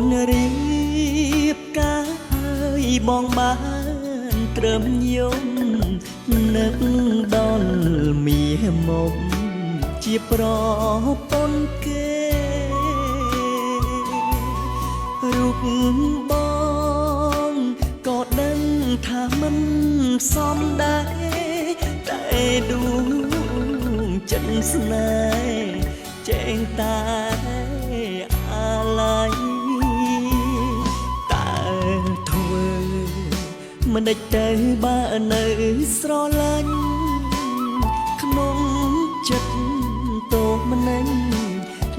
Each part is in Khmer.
នរៀបការហើយបងបានត្រឹមយំនឹកដល់មាមុំជាប្រពន្ធគេរូបបងក៏ដឹងថាមិនសមដែរតែដួងចិត្តស្នេហ៍ចែងតែអាឡ័យតើធ្វើមិនដេចទៅបើនៅស្រឡាញ់ក្នុងចិត្តទោមនឹង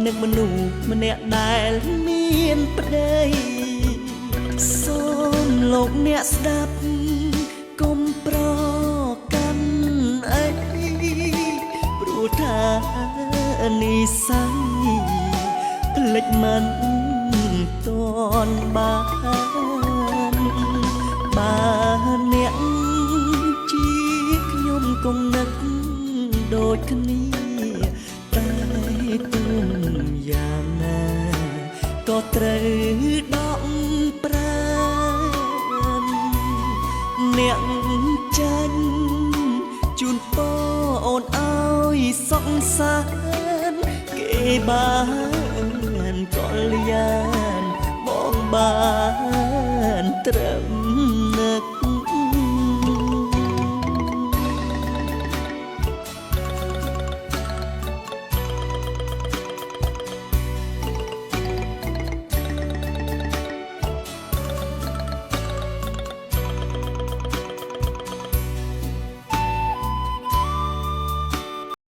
នឹងមនុស្សម្នាក់ដែលមានប្តីសូមលោកអ្នកស្ដាប់កុំប្រកាន់អីព្រោះថានិស័យភ្លេចមិនតន់បានបើអ្នកជាខ្ញុំគង់នឹកដូចគ្នាតែទុំយ៉ាងណាក៏ត្រូវដកប្រានអ្នកចាញ់ជូនពរអូនឲ្យសុខសាន្តគេបានកល្យានបងបានត្រឹម